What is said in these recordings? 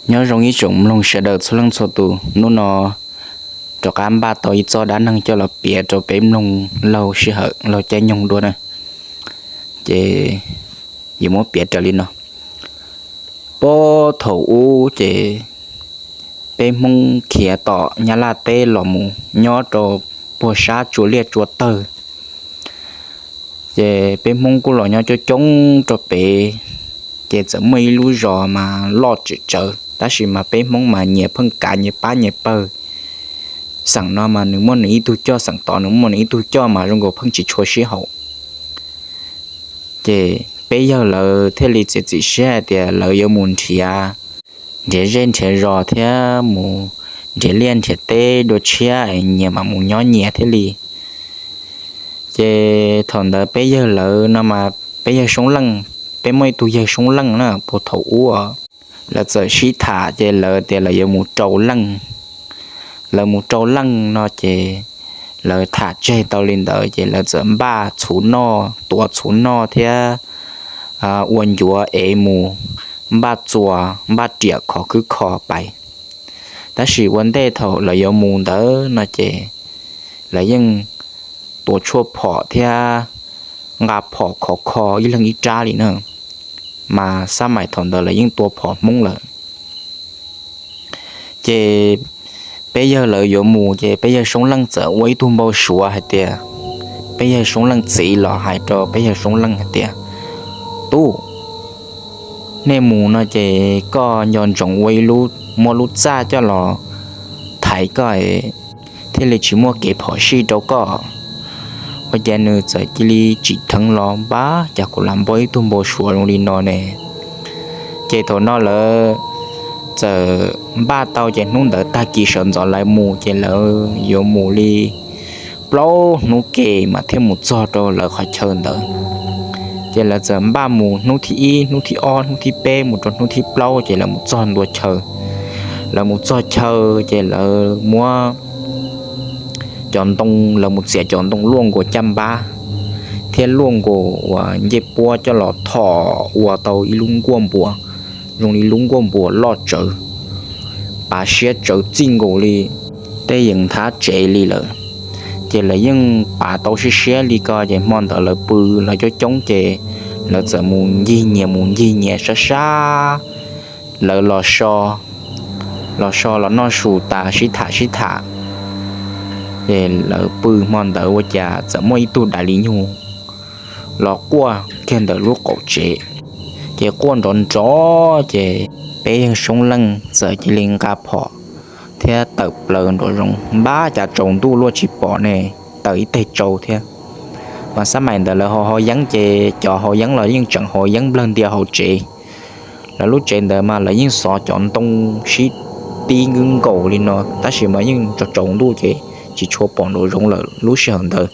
Nyob zoo ib tsoom mloog sawv daws txhua leej txhua tus, hnub no rov qab npaj tau ib txoj dab neeg coj los piav rau peb mloog laug sij hawm laug caij nyoog dua na. Ces yuav muab piav raws li no. Puag thaum ub ces peb Hmoob khiav tom Nyab Laj teb los mus nyob rau puag sab tsua liaj tsua tawg. Ces peb Hmoob kuj los nyob coob coob rau pem, ces txawm muaj ib lub zos mas loj tsem tsawv, tab sis mas peb Hmoob mas nyias pheej kav nyias pab nyias pawg. Xeem no mas nws muaj nws ib tug coj, xeem tod nws muaj nws ib tug coj mas zoo nkaus pheej tsis tshua sib haum. Ces peb yawg lawv thiaj li txiav txim siab hais tias lawv yuav mus nrhiav, nrhiav zej nrhiav zos thiab mus nrhiav liaj nrhiav teb dua tshiab, nyias mam mus nyob nyias thiaj li. Ces thaum ntawd peb yawg lawv no mas peb yawg Soob Leej, peb muaj ib tug yawg Soob Leej na, puag thaum ub lawv txawm sib tham ces lawv tias lawv yuav mus rau leej. Lawv mus rau leej no ces lawv tham tseg tau li ntawd ces lawv txawm npaj txhuv noj, tuav txhuv noj thiab ua ncuav ev mus, npaj txuas npaj riam khov khwb kho pais. Tab sis ua ntej thaum lawv yuav mus ntawd no ces lawv yeej tua tshuaj phom thiab nqa phom khov kho ib leeg ib rab li na, mas xab mais thaum ntawd lawv yeej tua phom Hmoob lawm. Ces peb yawg lawv yuav mus ces peb yawg Soob Leej txawm ua ib tug npau suav hais tias, peb yawg Soob Leej txiv los hais rau peb yawg Soob Leej hais tias, Tub, nej mus no ces koj nco ntsoov ua ib lub, muab lub txaj coj los thaiv koj thiaj li tsis muaj kev phom sij rau koj. Ua cas nws txawm cia li tsim dheev los npab, cas kuv lam npau ib tug npau suav zoo li no ne? Ces thaum no lawv txawm npaj tau ces hnub ntawd tag kis sawv ntxov lawv mus ces lawv yuav mus li plaub hnub ke mas thiaj mus txog rau lawv qhov chaw ntawd. Ces lawv txawm npaj mus hnub thib ib, hnub thib ob, hnub thib peb mus rau hnub thib plaub ces lawv mus txog ntua chaw. Lawv mus txog chaw ces lawv muab cov ntoo, lawv mus txiav cov ntoo luaj nkaus caj npab thiab luaj nkaus uas ncej puab coj los thom ua tau ib lub nkuaj npua, zoo li lub nkuaj npua loj tsawv, pav siab tsawv txij nkaus li tej yees nthab tsev li lawm. Ces lawv yeej pav tau siab siab li ko ces hmo ntawd lawv pw, lawv coob coob ces lawv txawm mus ncig nyias mus ncig nyias sab sab. Lawv los so, los so los noj su tas sib tham sib tham, ces lawv pw hmo ntawd ua cas txawm muaj ib tug dav li nyug los quaj kiag ntawm lub qaum tsev. Ces quaj nrov nrov ces peb yawg Soob Leej txawm cia li nqa phom thiab tawm plaws nraum zoov, npab cas tsaus ntuj luaj tsis pom ne, tawm ib teg tsau thiab. Mas xab mais ntawd lawv haus haus yeeb ces cov haus yeeb los yeej tseem haus yeeb nplawg ntia hauv tsev. Lawv lub tsev ntawd mas lawv yeej xov cov ntoo sib tib nkaus li no tab sis mas yeej tsaus tsaus ntuj ces tsis tshua pom nraum zoov lawm lub sij hawm ntawd.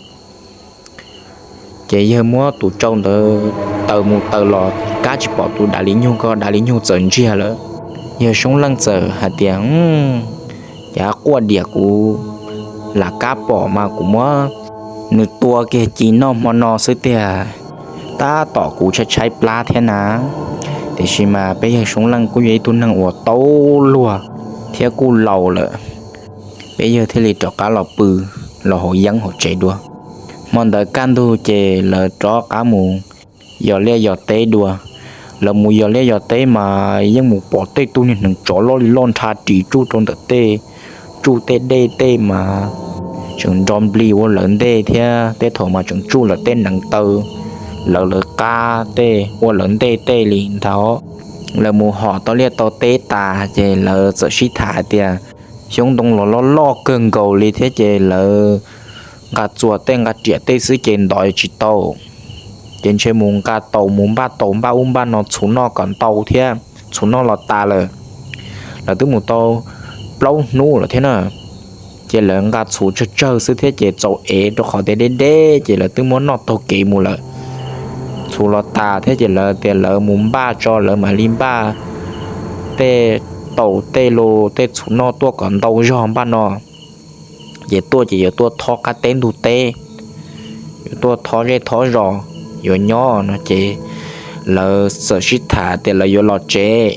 Ces yawg muab tus tsau ntawd taws mus taws los kab tsis pom tus dav li nyug ko, dav li nyug txawm ntsiag lawm. Yawg Soob Leej txawm hais tias, Ces quaj diam kuv lam kab pom mas kuv muab nws tua kiag ci noj hmo no xwb tiag. Tab tom kuv tshaib tshaib plab thiab na. Tiam sis mas peb yawg Soob Leej kuj yog ib tug neeg uas tau luag thiab kuj laus lawm, peb yawg thiaj li rov qab los pw, los haus yeeb hauv tsev dua. Hmo ntawd kaj ntug ces lawv rov qab mus yos liaj yos teb dua. Lawv mus yos liaj yos teb mas yeej mus pom tej tug niag hneev tsov loj li loj nrha ris tsuj rau ntawm tej tsuj tej dej tej mas tseem nro nplig ua lawv ntej thiab tej thaum mas tseem tsuj lawv tej hneev taw, lawv lawv qab tej ua lawv ntej tej li ntag. Lawv mus hom tau liaj tau teb tas ces lawv txawm sib tham hais tias xyoob ntoo los loj loj kawg nkaus li thiab ces lawv nqa txuas tej nqa riam tej xwb ces ntov tsis tau. Ces ntshe mus nqa taus mus npaj taus npaj ub npaj no txhuv noj kom ntau thiab txhuv noj los tas lawm. Lawv twb mus tau plaub hnub lawm thiab na, ces lawv nqa txhuv tsawg tsawg xwb thiab ces txaus ev rau qhov tias deb deb ces lawv twb muab noj taug kev mus lawm. Txhuv los tas thiab ces lawv tias lawv mus npaj tso, lawv mam li npaj tej taus tej los tej txhuv noj tuaj kom ntau zog npaj no. Ces tuaj ces yuav tuaj thob qab teb ntug teb, yuav tuaj thob zej thob zos, yuav nyob no ces lawv txawm sib tham tias lawv yuav los tsev.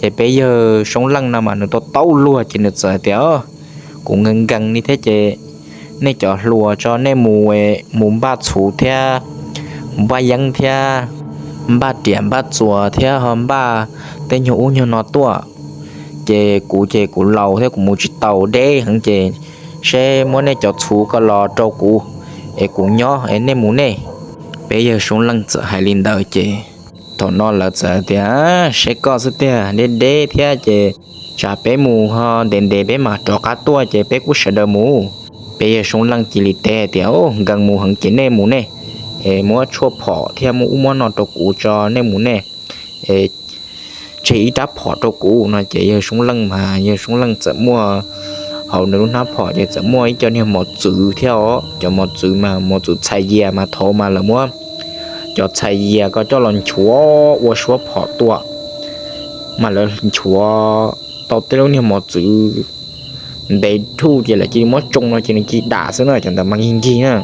Ces peb yawg Soob Leej no mas nws tau taub luag ces nws txawm tias, Kuv nkees nkees li thiab ces nej cov hluas tso, nej mus, mus npaj txhuv thiab npaj yeeb thiab npaj riam npaj txuas thiab ho npaj tej nyuag ub nyuag no tuaj. Ces kuv ces kuv laus thiab kuv mus tsis tau deb heev ces seb muab nej cov txhuv ko los rau kuv es kuv nyob es nej mus nej. Peb yawg Soob Leej txawm hais li ntawd ces thaum no lawv txawm tias, Seb koj xwb tiag, deb deb thiab ces tsam peb mus ho ntev ntev peb mam rov qab tuaj ces peb kuj sawv daws mus. Peb yawg Soob Leej cia li teb tias, Nkees mus heev ces nej mus nej, es muab tshuaj phom thiab muab ub muab no rau kuv tso, nej mus nej, es tseg ib rab phom rau kuv no. Ces yawg Soob Leej mas yawg Soob Leej txawm muaj, hauv nws lub hnab phom ces txawm muaj ib co niag mos txwv thiab os. Cov mos txwv mas mos txwv txhais yias mas thaum mas lawv muab cov txhais yias ko coj los nchuav ua suab phom tua, mas lawv nchuav tau tej lub niag mos txwv ntev dhuj ces lawv cia li muab tsoo no ces nws cia li dam xwb na, cov ntawd mas nkig nkig na.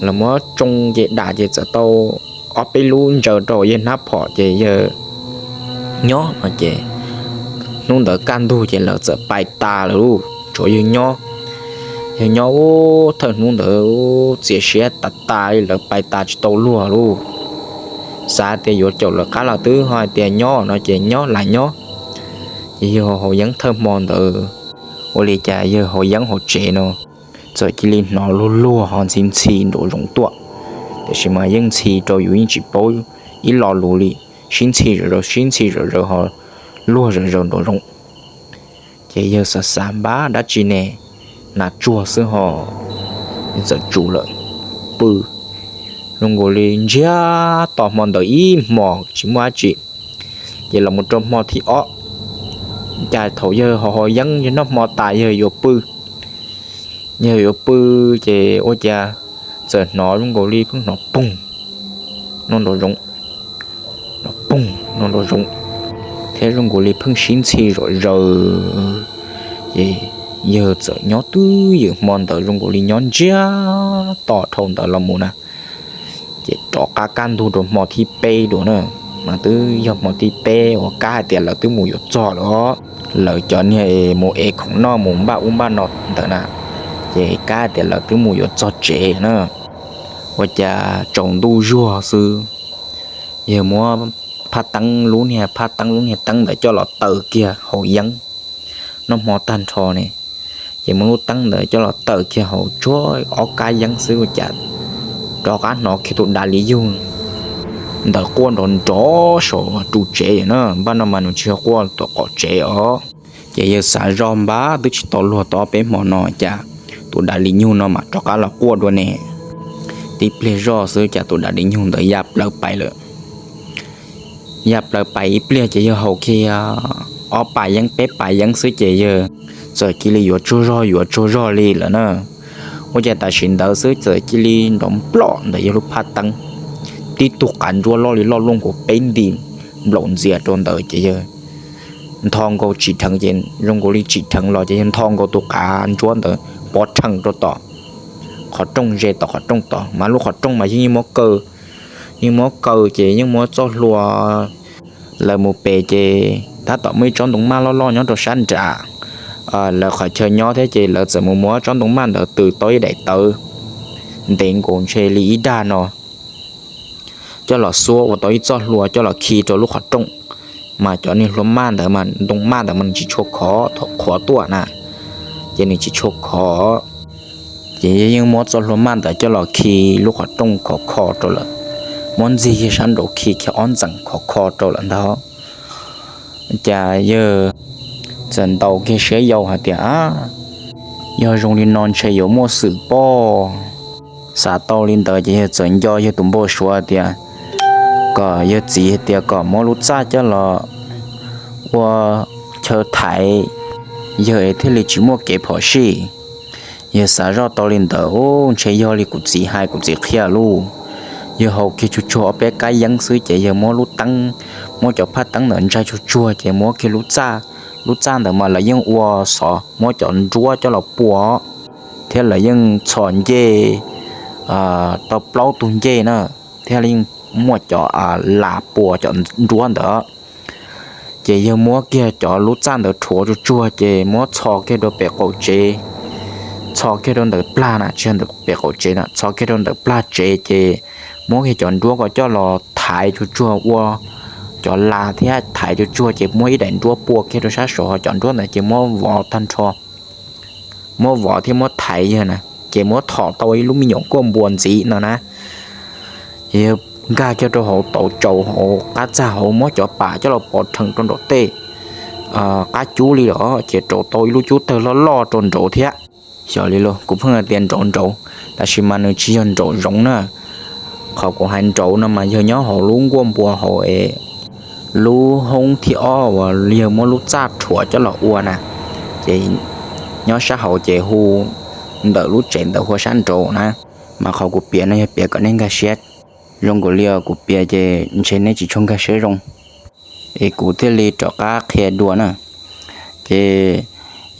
Lawv muab tsoo ces dam ces txawm tau ob peb lub ntsaws rau yawg hnab phom ces yawg nyob no ces hnub ntawd kaj ntug ces lawv txawm pais tas lawm lauj, tshuav yawg nyob. Yawg nyob ub thawj hnub ntawd txias siab tas tas li, lawv pais tas tsis tau luag lauj. Xav tias yuav caum lawv qab los twb ho hais tias nyob no ces nyob las nyob. Ces yawg haus yeeb thawj hmo ntawd, ua li cas yawg haus yeeb hauv tsev no txawm cia li hnov luag luag ho ntxhi ntxhi nraum zoov tuaj. Tiam sis mas yeej ntxhi rau yus yeej tsis paub ib lo lus li, sib ntxhi zom zaws sib ntxhi zom zaws ho luag zom zaws nraum zoov. Ces yawg xav xav npab dab tsi ne, nas tsuag xwb ho, txawm tsum lawm, pw zoo nkaus li ntsiag to hmo ntawd ib hmos tsis muaj dab tsi. Ces los mus rau hmo thib ob, cas thaum yawg haus haus yeeb yawg noj hmo tas yawg yuav pw, yawg yuav pw ces ua cas txawm hnov zoo nkaus li pheej hnov poog no nraum zoov, hnov poog no nraum zoov, thiab zoo nkaus li pheej sib ntxhi zom zaws. Ces yawg txawm nyob twb ywm hmo ntawd zoo nkaus li nyob ntsiag to dhau ntawd los mus na. Ces rov qab kaj ntug rau hmo thib peb dua na, mas twb yog hmo thib peb uas kab hais tias lawv twb mus yuav txog lawm, lawv cov niag mus ev khoom noj mus npaj ub npaj no ntawd na, ces kab hais tias lawv twb mus yuav txog tsev na. Ua cas tsaus ntuj zuag xwb, yawg muab phab teeb lub niag, phab teeb lub niag teeb ntawd coj los taws kiag haus yeeb, noj hmo tag nrho ne, ces muab lub teeb ntawd coj los taws kiag haus tsuag ob kab yeeb xwb ua cas rov qab hnov kiag tus dav li yug ntawd quaj nrov nrov saum ru tsev na. Npaj no mas nws tsis yog quaj tom qaum tsev os. Ces yawg xav zoj npab twb tsis tau luag tau ob peb hmo no cas tus dav li nyug no mam rov qab los quaj dua ne. Tib pliag zoj xwb cas tus dav li nyug ntawd ya plaws pais lawm. Ya plaws pais ib pliag ces yawg haus kiag ob pas yeeb peb pas yeeb xwb ces yawg txawm cia li yuav tsaug zog yuav tsaug zog li lawm na. Ua cas tam sim ntawd xwb txawm cia li nrov nploj ntawm yawg lub phab teeb, tib tug qav ntsuab loj li loj luaj nkaus peb nti nplaum ntxias rau ntawd ces yawg ntho nkaus tsim dheev ces zoo nkaus li tsim dheev los ces yawg ntho nkaus tus qav ntsuab ntawd pov rhees rau tom qhov rooj, ze tom qhov rooj tod mas lub qhov rooj mas yeej muab kaw, yeej muab kaw ces yeej muab txoj hlua, lawv mus pem ces tab tom muaj ib tsob ntoo maj loj loj nyob rau sab nram lawv qhov chaw nyob thiab ces lawv txawm mus muab tsob ntoo maj ntawd tws tau ib daim tawv ntev nkaus ntshe li ib dag no coj los xuab ua tau ib txoj hlua coj los khi rau lub qhov rooj, mas cov niag hlua maj ntawd mas ntoo maj ntawd mas nws tsis tshua khov, thaum qhuav tuaj na ces nws tsis tshua khov. Ces yeej muab txoj hlua maj ntawd coj los khi lub qhov rooj khov kho rau lawm, muab ntxig kiag sab nraud khi kiag ob ntxees khov kho rau lawm ntag. Cas yawg txawm ntaus kiag siab yau hais tias, Yog zoo li no ntshe yuav muaj xwm pob. Xav tau li ntawd ces yawg txawm nco yawg tus npau suav tias kom yawg txiv hais tias kom muab lub txaj coj los ua chaw thaiv yawg es thiaj li tsis muaj kev phom sij. Yawg xav zoj tau li ntawd, Ub, ntshe yog li kuv txiv hais kuv txiv qhia lauj. Yawg haus kiag tsuag tsuag ob peb kab yeeb xwb ces yawg muab lub teeb, muab cov phaj teeb ntawd ntsais tsuag tsuag ces muab kiag lub txaj, lub txaj ntawd mas lawv yeej ua xov muab cov nruab coj los pua thiab lawv yeej txhos ncej tau plaub tug ncej na, thiab yeej muaj cov las pua cov nruab ntawd. Ces yawg muab kiag cov lub txaj ntawd rhuav tsuag tsuag ces muab txhos kiag rau pem qaum tsev, txhos kiag rau ntawm plag na, tsis yog ntawm pem qaum tsev na, txhos kiag rau ntawm plag tsev ces muab kiag cov nruab ko coj los thaiv tsuag tsuag ua cov las thiab thaiv tsuag tsuag ces muab ib daim nruab pua kiag rau sab saud, cov nruab ntawd ces muab vov tag nrho, muab vov thiab muab thaiv yawg na, ces muab thom tau ib lub me nyuam kuaj npua ntxiv no na. Yawg nkag kiag rau hauv tauv tsaus hauv qab txag hauv, muab cov pam coj los pov rhees rau nraum tej qab cub li lawm, ces rauv tau ib lub cub tawg loj loj rau nraud thiab. Xyov li los kuv pheej hais tias nraud nraud, tab sis mas nws tsis yog nraum zoov na. Qhov kuv hais nraud no mas yog nyob hauv lub nkuaj npua hauv es lub hoob thib ob uas yawg muab lub txaj rhuav coj los ua na, ces nyob sab hauv ces hu ntawm lub tsev ntawd hu ua sab nraud na. Mas qhov kuv piav no yog piav kom nej nkag siab, zoo nkaus li kuv piav ces ntshe nej tsis tshua nkag siab zoo, es kuv thiaj li rov qab qhia dua na. Ces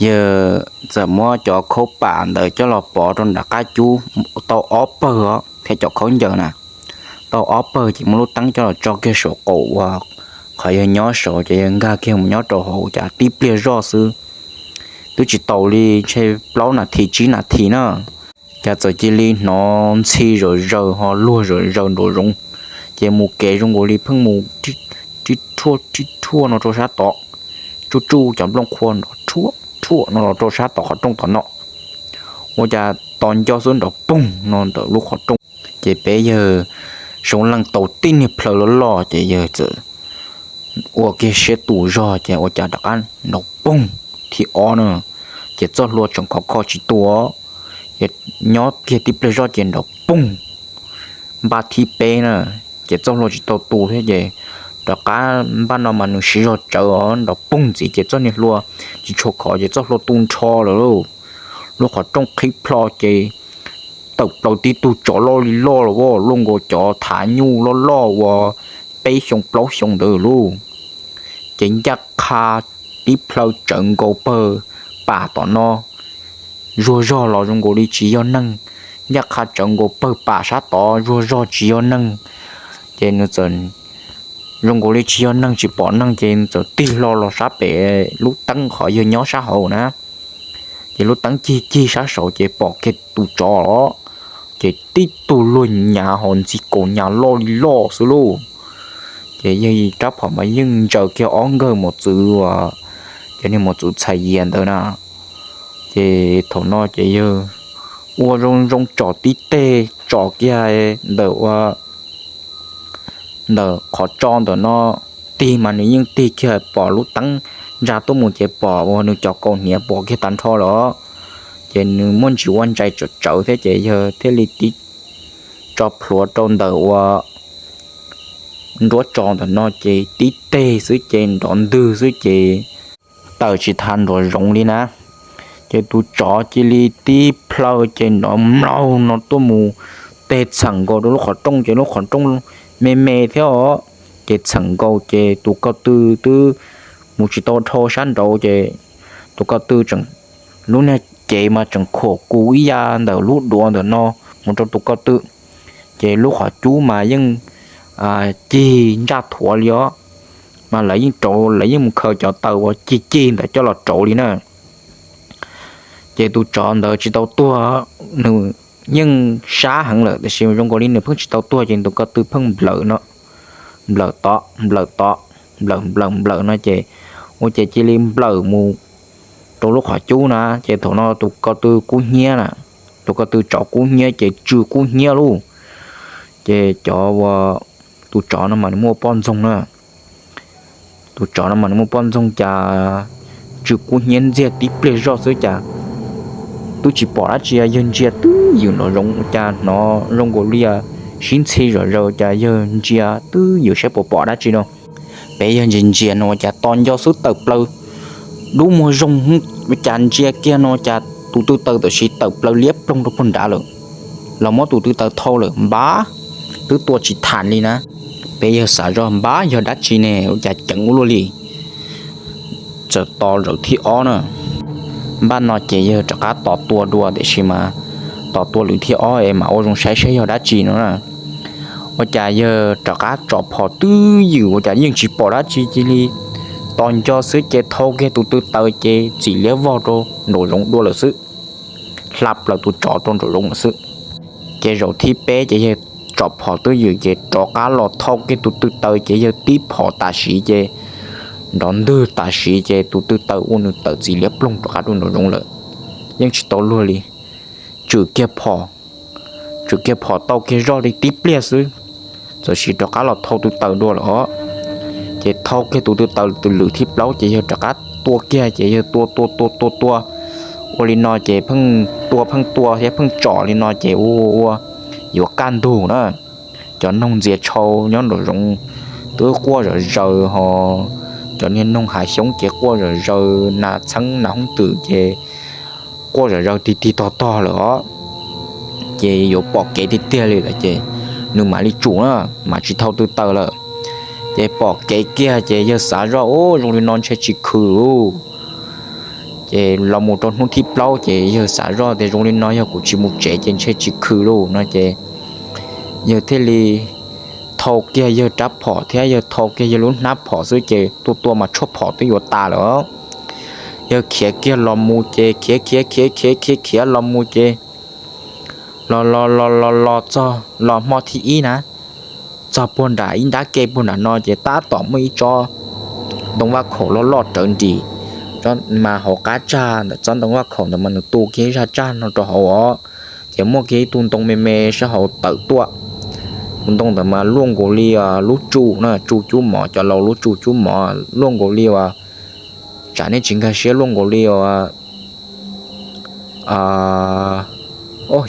yawg txawm muab cov khaub pam ntawd coj los pov rau nram qab cub tau ob pawg os, thiab cov khaub ncaws na tau ob pawg, ces muab lub teeb coj los tso kiag saum qaum uas qhov yawg nyob saud, ces yawg nkag kiag mus nyob rau hauv cas tib pliag zoj xwb, twb tsis tau li ntshe plaub nas this tsib nas this na, cas txawm cia li hnov ntxhi zom zaws ho luag zom zaws nraum zoov, ces mus kev zoo nkaus li pheej mus rib rhuaj rib rhuaj no rau sab tod, tsuj tsuj cov nplooj qhuav nrov rhuaj rhuaj no los rau sab tod qhov rooj tom no, ua cas to nco xwb nrov poog no ntawm lub qhov rooj. Ces peb yawg Soob Leej tau tib niag plhaw loj loj, ces yawg txawm ua kiag siab tus zog, ces ua cas rov qab nrov poog thib ob na, ces txoj hlua tseem khov kho tsis tu, ces nyob kiag tib pliag zoj ces nrov poog npaj thib peb na, ces txoj hlua tsis tau tu thiab, ces rov qab npaj no mas nws siv zog tsawv os, nrov poog ntxiv ces txoj niag hlua tsis tshua khov ces txoj hlua tu nrho lawm lauj. Lub qhov rooj qhib plho ces tawm plaws tib tug tsov loj li loj los luaj nkaus cov thav nyuj loj loj uas peb xyoo plaub xyoo ntawd lauj. Ces ncaj qha tib plhaw tsawv nkaus pawg pam tom no zuag zog los zoo nkaus li tsis yog neeg, ncaj qha tsawv nkaus pawg pam sab tod zuag zog tsis yog neeg. Ces nws txawm zoo nkaus li tsis yog neeg tsis pom neeg, ces nws txawm tig hlo los sab pem lub teeb qhov yawg nyob sab hauv na. Ces lub teeb cig cig sab saud ces pom kiag tus tsov los, ces tib tug luag nyav ho ntxi kaus nyav loj li loj xwb lauj. Ces yawg rab phom mas yeej ntsaws kiag ob nkawg mos txwv uas cov niag mos txwv txhais yias ntawd na. Ces thaum no ces yawg ua zoo zoo tsom tib teg tsom kiag ntawm ua ntawm qhov tso ntawm no tig mas nws yeej tig kiag pom lub teeb ntsa tuaj mus ces pom uas nws cov kaus hniav pom kiag tag nrho lawm. Ces nws muaj ntsis ua ntsais tsawv tsawv thiab ces yawg thiaj li tib tso plhuav rau ntawm ua nruab tso ntawm no ces tib teg xwb ces nrov ntwg xwb ces tawm tsis tau nraum zoov li na. Ces tus tsov cia li tib plhaw ces nrov mlaug no tuaj mus teg txheem nkaus rau lub qhov rooj ces lub qhov rooj me me thiab os. Ces txheem nkaus ces tus ko tw twb mus tsis tau dhau sab nraud ces tus ko tw tseem, lub niag cev mas tseem khuam kus ib yam ntawm lub duav ntawm no mus rau tus ko tw. Ces lub qhov cub mas yeej cig ntsaj thuav li os, mas lawv yeej rauv, lawv yeej mus khaws cov taws uas cig cig ntawd coj los rauv li na. Ces tus tsov ntawd tsis tau tuag, nws yeej sab heev lawm tiam sis zoo nkaus li nws pheej tsis tau tuag ces tus ko tw pheej nplawm no, nplawm tod nplawm tod, nplawm nplawm nplawm no ces ua ces cia li nplawm mus rau lub qhov cub na. Ces thaum no tus ko tw kub hnyiab na, tus ko tw tsov kub hnyiab ces tsw kub hnyiab lauj. Ces cov ua, tus tsov no mas nws muaj poj ntxoog na, tus tsov no mas nws muaj poj ntxoog cas tsw kub hnyiab ntxiag tib pliag zoj xwb cas twb tsis pom dab tsi, yawg ntsia twb ywm nraum zoov cas hnov zoo nkaus li sib ntxhi zom zaws cas yawg ntsia twb ywm saib puas pom dab tsi no. Peb yawg ntsia ntsia no ua cas to nco xwb tawm plaws dub muag zoo, ua cas ntsia kiag no cas tus tw taws tam sim tawm plaws liab ploog rau puag nrad lawm, los muab tus tw taws thau lawm npab, twb tua tsis tham li na. Peb yawg xav zoj npab yog dab tsi ne ua cas ceev ua luaj li. Txawm tos lwm thib ob na, npaj no ces yawg rov qab tos tua dua tiam sis mas tos tua lwm thib ob es mam ua zoo saib saib yog dab tsi no na. Ua cas yawg rov qab tsom phom twb ywm ua cas yeej tsis pom dab tsi cia li tos nco xwb ces thau kiag tus tw taws ces txim liab vog rau nraum zoov dua lawm xwb, hla plaws tus tsov rau nraum zoov lawm xwb. Ces zaum thib peb ces yawg tsom phom twj ywm ces rov qab los thau kiag tus tw taws ces yawg tib phom tam sim ces nrov ntwg tam sim ces tus tw taws ua nws tawm txim liab ploog rov qab rau nraum zoov lawm. Yeej tsis tau luag li, tswm kiag phom, tswm kiag phom tau kiag zoj li tib pliag xwb, txawm sim rov qab los thau tw taws dua lawm os. Ces thau kiag tus tw taws tus lwm thib plaub ces yawg rov qab tua kiag ces yawg tua tua tua tua tua ua li no ces pheej tua pheej tua thiab pheej tsom li no ces ua ua yuav kaj ntug na. Cov noog ntxias tshau nyob nraum zoov twb quaj zom zaws ho, cov niag noog hav xyoob ces quaj zom zaws, nas txheeb nas hoob twm ces quaj zom zaws tig tig tog tog lawm os. Ces yuav pom kev tiag tiag li lawm ces nws mam li tsum na, mam tsis thau tw taws lawm. Ces pom kev kiag ces yawg xav zoj, ub, zoo li no ntshe tsis khw lauj. Ces los mus rau hnub thib plaub ces yawg xav zoj tias zoo li no yog kuv tsis mus tsev ces ntshe tsis khw lauj no ces yawg thiaj li thau kiag yawg rab phom thiab yawg thau kiag yawg lub hnab phom xwb ces tua tua mas tshuaj phom twb yuav tas lawm. Yawg khiav kiag los mus ces khiav khiav khiav khiav khiav khiav los mus ces los los los los los txog los hmo thib ib na, txog puag nram ib nrab ke puag nram no ces tab tom muaj ib tsob ntoo vaj khaum loj loj rawv nris, mas hauv qab tsag ntawm tsob ntoo vaj khaum ntawd mas nws tu kiag ib zaj tsag no rau hauv os. Ces muaj kiag ib tug ntoo me me sab hauv tawm tuaj. Tus ntoo ntawd mas luaj nkaus li lub tsu na, tsu cub mov, cov laus lub tsu cub mov luaj nkaus li uas, tsam nej tsis nkag siab, luaj nkaus li uas,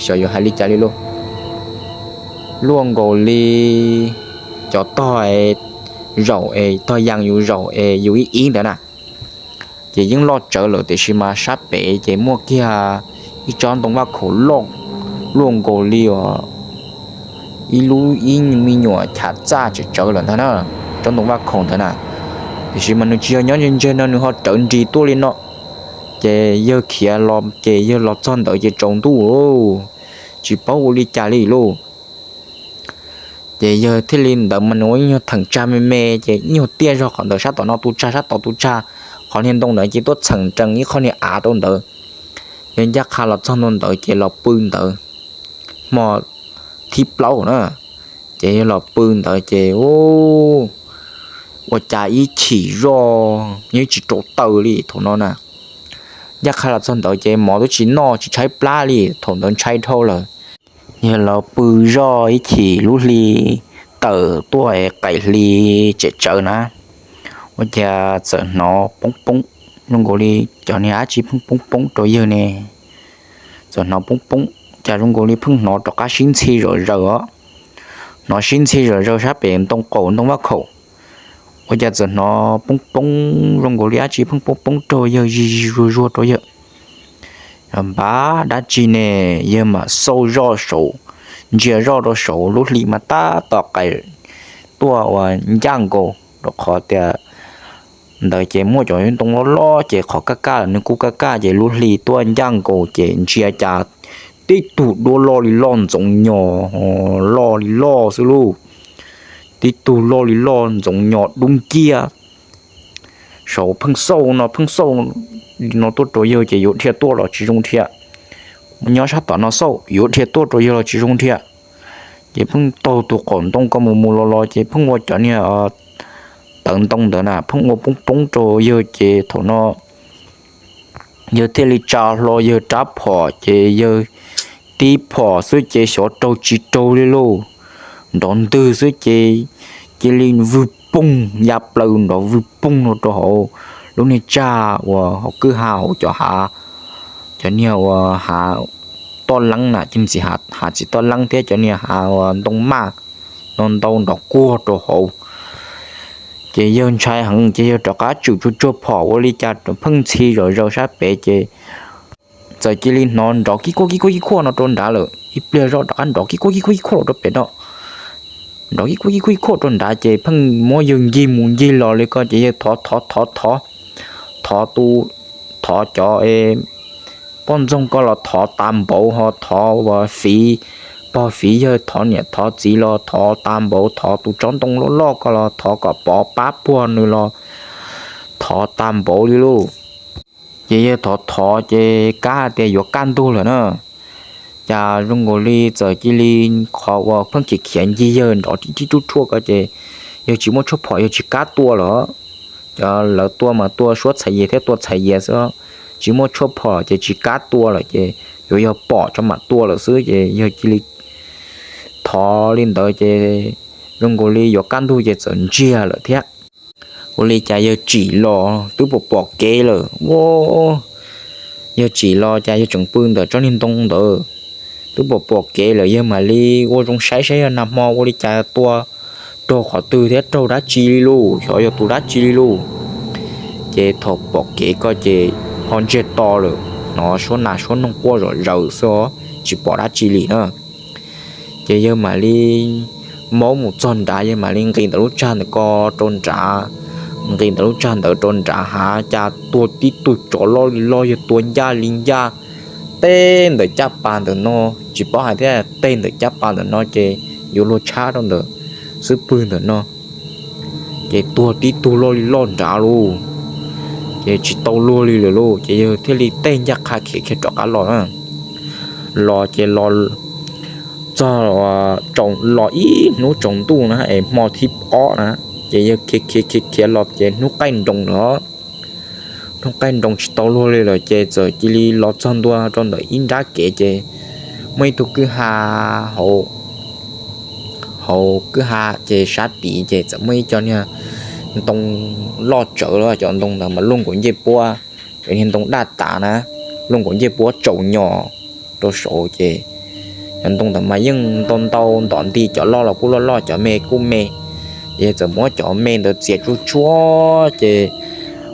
xyov yuav hais li cas li lauj, luaj nkaus li cov tog zaum es tog yas yus zaum es yus ib ib ntawd na. Ces yeej loj tsawv lawm tiam sis mas sab pem ces muaj kiag ib tsob ntoo vaj khaum loj, luaj nkaus li uas ib lub ib me nyuam chav txaj tsawv tsawv lawm ntag na, tsob ntoo vaj khaum ntawd na. Tiam sis mas nws tsis yog nyob ntseg ntseg no, nws ho rawv nris tuaj li no. Ces yawg khiav los ces yawg los txog ntawd ces tsaus ntuj, tsis paub ua li cas li lauj. Ces yawg thiaj li ntawd mas nws ua ib nyuag theem tsag me me ces ib nyuag tiaj zog qhov ntawd, sab tom no tu tsag sab tod tu tsag, qhov niag ntoo ntawd ces tuaj txheem nrees ib qho niag av rau ntawd. Yawg ncaj qha los txog ntua ntawd ces los pw ntawd hmo thib plaub na. Ces yawg los pw ntawd ces ua cas ib chim zoj yeej tsis rau taws li thaum no na. Ncaj qha los txog ntawd ces mov twb tsis noj tsis tshaib plab li, thaum ntawd ntshai dhau lawm. Yawg los pw zoj ib chim lub hli tawm tuaj qaim hli tsem tsawv na, ua cas txawm hnov poob poob, zoo nkaus li cov niag dab tsi pheej poob poob rau yawg ne. Txawm hnov poob poob, cas zoo nkaus li pheej hnov rov qab sib ntxhi zom zaws os. Hnov sib ntxhi zom zaws sab pem ntoo qaum ntoo vaj khaum. Ua cas txawm hnov poob poob zoo nkaus li dab tsi pheej poob poob rau yawg, zig zig zuag zuag rau yawg. Npab dab tsi ne, yawg mam xauj zoj saud, ntsia zoj rau saud lub hli mas tab tom qaim tuaj uas ncaj nkaus, rau qhov tias ntawd ces muaj cov ntoo loj loj ces qhov kaj kaj nws kuj kaj kaj ces lub hli tuaj ncaj nkaus ces ntsia cas tib tug duab loj li loj ntxoov nyos, loj li loj xwb lauj. Tib tug loj li loj ntxoov nyos dub nciab. Saud pheej xauj no pheej xauj li no tuaj rau yawg ces yuav dhia tuaj los tsis zoo dhia. Nyob sab tom no xauj yuav dhia tuaj rau yawg los tsis zoo dhia. Ces pheej taug tus qaum ntoo ko mus mus los los ces pheej ua cov niag tawv ntoo ntawd na pheej ua poob poob rau yawg ces thaum no yawg thiaj li tsa hlo yawg rab phom ces yawg tib phom xwb ces xyov raug tsis raug li lauj. Nrov ntwg xwb ces cia li vwg poog ya plaws nrov vwg poog no rau hauv lub niag tsag uas hauv kwj ha hauv cov hav, cov niag uas hav toj leeb na, ces ntxim hav txiv toj leeb thiab cov niag hav uas ntoo maj no ntau nrov kuag rau hauv. Ces yawg ntshai heev ces yawg rov qab tswm tsuag tsuag phom ua li cas pheej ntxhi zom zaws sab pem ces txawm cia li hnov nrov kib kuaj kib kuaj kib kuaj no rau nrad lawm, ib pliag zoj rov qab nrov kib kuaj kib kuaj kib kuaj los rau pem no. Nrov kib kuaj kib kuaj kib kuaj rau nrad ces pheej muab yawg ncig mus ncig los li ko ces yawg thov thov thov thov, thov tus, thov cov poj ntxoog ko los thov tas npaum ho thov uas fiv, pog fiv yawg, thov niam thov txiv los thov tas npaum, thov tus tsob ntoo loj loj ko los thov kom pov pab puag nws los thov thov tag npaum li lauj. Ces yawg thov thov ces kab hais tias yuav kaj ntug lawm na. Cas zoo nkaus li txawm cia li qhov uas pheej khiav khiav ncig yawg nrov tib tib ruj ruaj ko ces yawg tsis muaj tshuaj phom, yawg tsis kam tua lawm. Cov lawv tua mas tua suab txhais yas thiab tua txhais yas xwb, tsis muaj tshuaj phom ces tsis kam tua lawm ces yuav yog pom tso mam tua lawm xwb ces yawg cia li thov li ntawd ces zoo nkaus li yuav kaj ntug ces txawm ntsiag lawm thiab. Ua li cas yawg tsim los twb pom pom kev lawm ua, yawg tsim los cas yawg tseem pw ntawm tsob niag ntoo ntawd, twb pom pom kev lawm yawg mam li ua zoo saib saib yog nag hmo ua li cas tua raug qhov twg thiab raug dab tsi li lauj, xyov yog tus dab tsi li lauj. Ces thaum pom kev ko ces ho ntsiag to lawm, hnov suab nas suab noog quaj zom zaws xwb, tsis pom dab tsi li na. Ces yawg mam li maub mus txog nrad, yawg mam li nqis ntawm lub tsag ntawd ko rau nrad, nqis ntawm lub tsag ntawd rau nrad hav cas tuag tib tug tsov loj li loj, yawg tua ncaj li ncaj, teg ntawm caj pas ntawm no, tsis paub hais thiab, teg ntawm caj pas ntawm no ces yuav luag tshab rau ntawm xub pwg ntawm no. Ces tuag tib tug loj li loj nrad lauj, ces tsis tau luag li lawm lauj, ces yawg thiaj li teg ncaj qha khiav khiav rov qab los na. Los ces los txog, los ib hnub tsaus ntuj na es hmo thib ob na, ces yawg khiav khiav khiav khiav los ces hnub qaij nroos lawm. Hnub qaij nroos tsis tau luag li lawm ces txawm cia li los txog ntua rau ntawm ib nrab kev ces muaj ib tug kwj ha hauv, hauv kwj ha ces sab tid ces txawm muaj ib co niag ntoo loj tsawv, cov ntoo ntawd mas luaj nkaus ncej puab, cov niag ntoo daj tas na, luaj nkaus ncej puab tsaus nyos rau saud ces cov ntoo ntawd mas yeej ntau ntau ntom nti, cov loj los kuj loj loj, cov me kuj me. Ces yawg txawm muab cov me ntawd txiav tsuag tsuag ces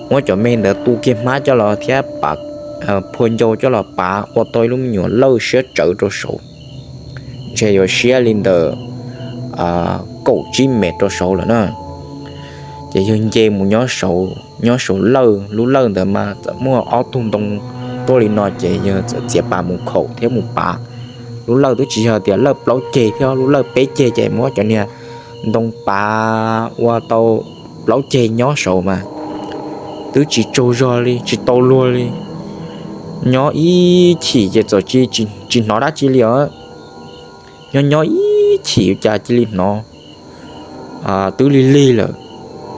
muab cov me ntawd tu kiag hmab coj los thiab phua ncau coj los pav ua tau ib lub me nyuam lawj siab tsawv rau saud, ntshe yuav siab li ntawm kaum tsib mev rau saud lawm na. Ces yawg nce mus nyob saud, nyob saud lawj, lub lawj ntawd mas txawm muaj ob tug ntoo tuaj li no ces yawg txawm txiav pas mus khaum thiab mus pav. Lub lawj twb tsis yog tias lawj plaub ceg thiab, lub lawj peb ceg ces muab cov niag ntoo pav ua tau plaub ceg nyob saud mas twb tsis tsaug zog li, tsis tau luag li. Nyob ib chim ces txawm tsis hnov dab tsi li os. Nyob nyob ib chim cas cia li hnov twb lig lig lawm,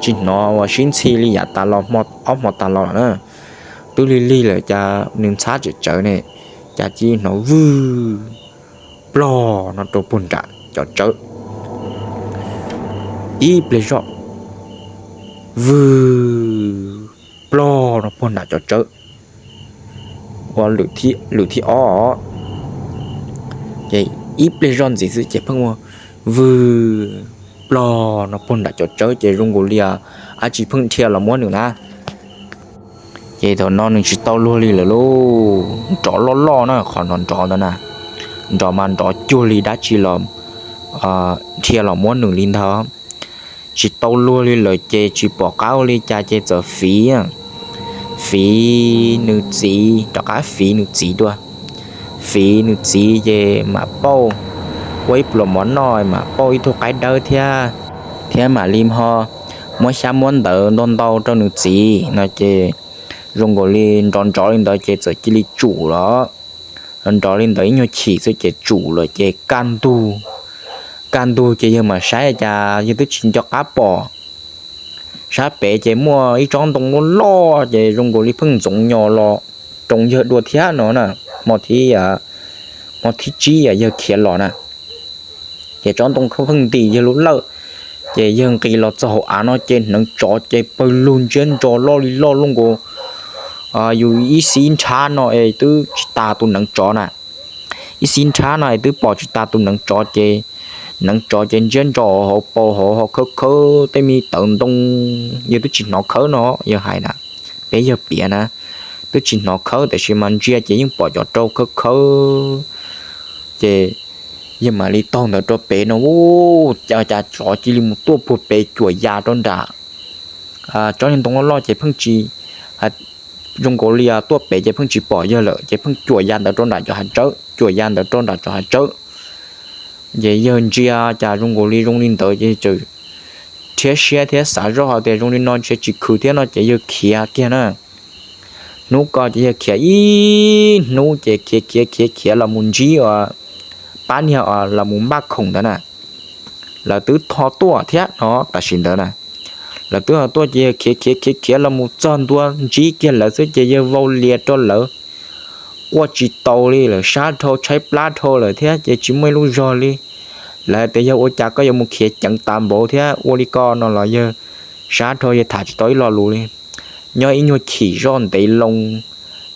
tsis hnov uas sib ntxhi li yav tas los, ob hmo tas los lawm na. Twb lig lig lawm cas nws ntxhab tsawv tsawv ne, cas cia li hnov vwg plog no rau puag nram cov tsawb. Ib pliag zoj, vwg plog no puag nram cov tsawb. Ua lwm thib ob, ces ib pliag zoj ntxiv xwb ces pheej ua vwg plog no puag nram cov tsawb ces zoo nkaus li dab tsi pheej dhia los muab nws na. Ces thaum no nws tsis tau luag li lawm lauj, nrov loj loj na, qhov nrov nrov ntawd na, nrov mas nrov cuag li dab tsi los dhia los muab nws li ntawd. Tsis tau luag li lawm ces tsis pom qab ua li cas ces txawm fiv, fiv nws txiv, rov qab fiv nws txiv dua. Fiv nws txiv ces mam pauj, ua ib pluas mov noj mam pauj ib tug qaib dawb thiab, thiab mam li ho muab xyab muab ntawv ntau ntau rau nws txiv no ces zoo nkaus li nrov nrov li ntawd ces txawm cia li tsum los. Nrov nrov li ntawd ib nyuag chim xwb ces tsum lawm ces kaj ntug, kaj ntug ces yawg mam saib cas yawg twb tsis nco qab pom. Sab pem ces muaj ib tsob ntoo loj loj ces zoo nkaus li pheej ntxoov nyos los roos yawg dua thiab no na. Hmo thib, hmo thib tsib yawg khiav los na, ces tsob ntoo pheej ntim yawg lub lawj. Ces yawg nqis los txog hauv av no ces hneev tsov ces pawg lug ntsiab ntso loj li loj luaj nkaus yus ib xib nrhab no es twb tsis tas tus hneev tsov na. Ib xib nrhab no es twb pom tsis tas tus hneev tsov ces hneev tsov ces ntsiab ntso hauv paus hauv ho khawb khawb tej me tawv ntoo, yawg twb tsis hnov khawb no, yawg hais na, peb yawg piav na, twb tsis hnov khawb tiam sis mas ntsia ces yeej pom cov rau khawb khawb. Ces yawg mam li taug ntawd rau pem no, cas tsov cia li mus tuaj puag pem cuam ya rau nram tsob niag ntoo loj loj ces pheej tsis, zoo nkaus li tuaj pem ces pheej tsis pom yawg lawm ces pheej cuam ya ntawd rau nram cov hav tsawb, cuam ya ntawd rau nram cov hav tsawb. Ces yawg ntsia cas zoo nkaus li zoo li ntawd ces txawm rhiab siab thiab xav zoj hais tias zoo li no ntshe tsis khwv thiab no ces yawg khiav kiag na. Hnub ko ces yawg khiav ib hnub ces khiav khiav khiav khiav los mus ntsib uas pab niag uas los mus npaj khoom ntawd na. Lawv twb ho tuaj thiab no tam sim ntawd na. Lawv twb ho tuaj ces yawg khiav khiav khiav khiav los mus txog ntua ntsib kiag lawv xwb ces yawg vau lias rau lawv, quaj tsis tau li lawm, sab dhau tshaib plab dhau lawm thiab ces tsis muaj ib lub zog li. Lawv tias yawg ua cas koj yuav mus khiav ceev tas npaum thiab ua li ko no los yawg sab dhau yawg tham tsis tau ib lo lus li. Nyob ib nyuag chim zoj ntev loo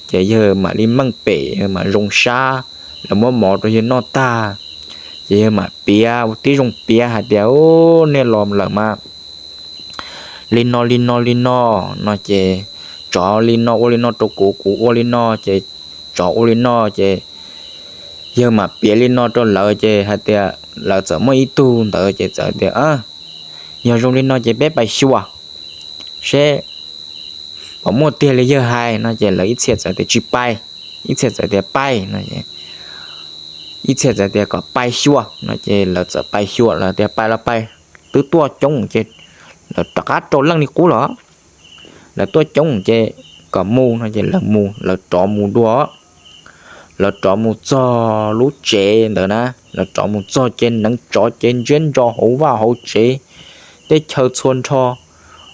ces yawg mam li meej pem mam zoo sab, lawv muab mov rau yawg noj tag ces yawg mam piav tib zoo piav hais tias, u, nej los lawm mas li no li no li no, no ces tsov li no ua li no rau kuv, kuv ua li no ces tsov ua li no ces yawg mam piav li no rau lawv ces hais tias lawv txawm muaj ib tug ntawd ces txawm tias, yog zoo li no ces peb pais xyuas seb puas muaj tiag li yawg hais no ces lawv ib txhia txawm tias tsis pais, ib txhia txawm tias pais no, ib txhia txawm tias kom pais xyuas no ces lawv txawm pais xyuas, lawv tias pais los pais, twb tuaj coob ces lawv rov qab rau leej li qub los. Lawv tuaj coob ces kom mus no ces lawv mus, lawv rov mus dua. Lawv rov mus txog lub tsev ntawd na, lawv rov mus txog ces neev tsov ces ntsiab ntso hauv vaj hauv tsev, teb chaws txhua nrho.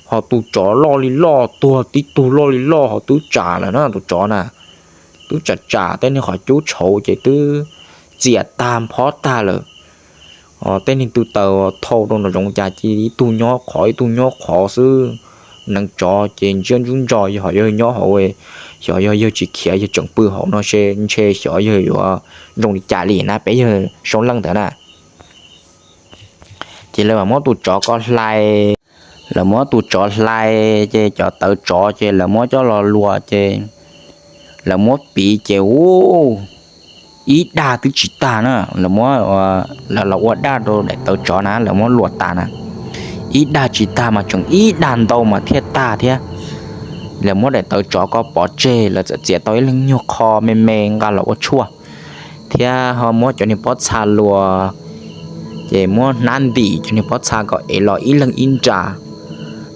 Ho tus tsov loj li loj, tuag tib tug loj li loj ho twb tsam lawm na, tus tsov na twb tsam tsam tej niag qhov cub tshauv ces twb txias tag nphob tag lawm. Tej niag tw taws thau rau nraum zoov cas cia li ib tug nyob qhov ib tug nyob qhov xwb. Neev tsov ces ntsiab ntub ntso, yog ho yog nyob hauv, xyov yog yawg tsis khiav yawg tseem pw hauv no ntshe xyov yawg yuav zoo li cas li na, peb yawg Soob Leej ntawd na. Ces lawv mam muab tus tsov ko hlais, lawv muab tus tsov hlais ces cov tawv tsov ces lawv muab coj los luas ces lawv muab piv ces u, ib dag twb tsis tag na, lawv muab, lawv los ua daj rau daim tawv tsov na, lawv muab luas tas na, ib dag tsis tag mas tseem ib dag ntau mas thiaj tag thiab. Lawv muab daim tawv tsov ko pov tseg, lawv txawm txiav tau ib leeg nyuag qho me me nqa los ua tshuaj, thiab ho muab cov niag pob txha luas, ces muab hnab ntim cov niag pob txha kom ev los ib leeg ib nra.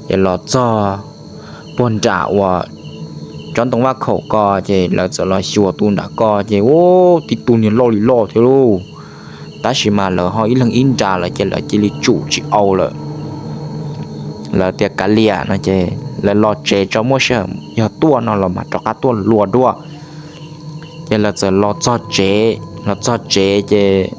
Ces los txog puag nram uas tsob ntoo vaj khaum ko ces lawv txawm los xyuas tus nram ko ces u, tib tug niag loj li loj thiab lauj. Tab sis mas lawv ho ib leeg ib nra lawm ces lawv cia li tsum tsis au lawm. Lawv tias kav liam no ces lawv los tsev tso, muaj sij hawm yog tuaj no los mas rov qab tuaj luas dua. Ces lawv txawm los txog tsev, los txog tsev ces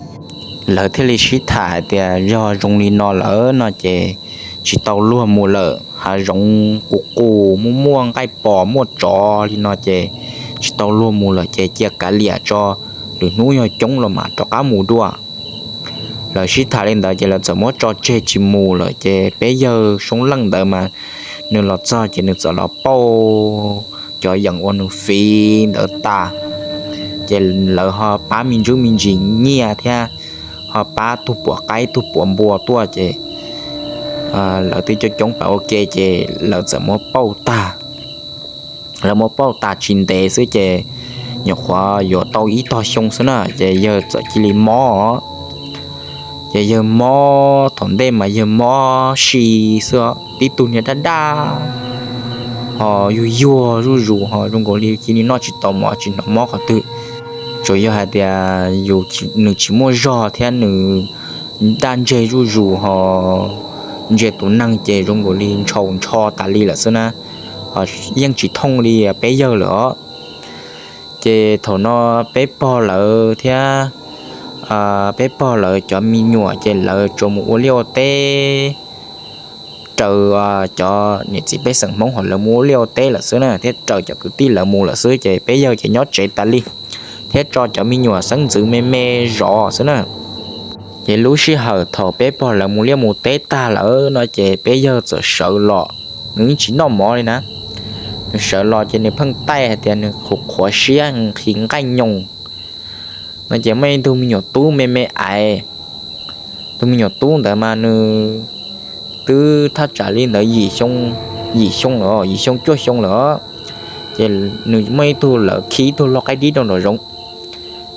lawv thiaj li sib tham hais tias yog zoo li no lawm no ces tsis tau luag mus lawm, hav zoov qus qus muaj muaj nqaij pos muaj tsov li no ces tsis tau luag mus lawm ces cia kav liam tso, lwm hnub yog coob los mas rov qab mus dua. Lawv sib tham li ntawd ces lawv txawm muab tso tseg tsis mus lawm ces peb yawg Soob Leej ntawd mas nws los txog ces nws txawm los pauj cov yeem uas nws fiv ntawd tas, ces lawv ho pab me ntsuj me ntsis nyiaj thiab ho pab tug puav qaib tug puav npua tuaj ces lawv twb coob coob pab ua ke ces lawv txawm muab pauj tag. Lawv muab pauj tas tsis ntev xwb ces nyuam qhuav yuav tau ib tog xyoo xwb na ces yawg txawm cia li mob. Ces yawg mob, thaum ntej mas yawg mob si xwb, tib tug niag daj daj ho yuag yuag zuj zus ho zoo nkaus li cia li noj tsis tau mov tsis hnov mob qhov twg. Tsuas yog hais tias yus, nws tsis muaj zog thiab nws daj ntseg zuj zus ho ntsia tus neeg ces zoo nkaus li ntshaus ntsho tas li lawm xwb na, yeej tsis thooj li peb yawg lawm os. Ces thaum no peb pog lawv thiab peb pog lawv cov me nyuam ces lawv tsuas mus ua liaj ua teb raws cov niam txiv pej xeem Hmoob hos lawv mus ua liaj ua teb lawm xwb na, thiab raws cov kwv tij lawv mus lawm xwb ces peb yawg ces nyob tsev tas li, thiab tso cov me nyuam xeeb ntxwv me me zov xwb na. Ces lub sij hawm thaum peb pog lawv mus liaj mus teb tag lawm no ces peb yawg txawm sawv los, nws yeej tsis noj mov li na. Nws sawv los ces nws pheej taij hais tias nws qhuav qhuav siab nqhis nqaij nyoos no ces muaj ib tug me nyuam tub me me aiv. Tus me nyuam tub ntawd mas nws twb thaj tsam li ntawd yim xyoo, yim xyoo lawm, yim xyoo cuaj xyoo lawm. Ces nws muaj ib tug lawv khi ib tug lau qaib dib rau nraum zoov.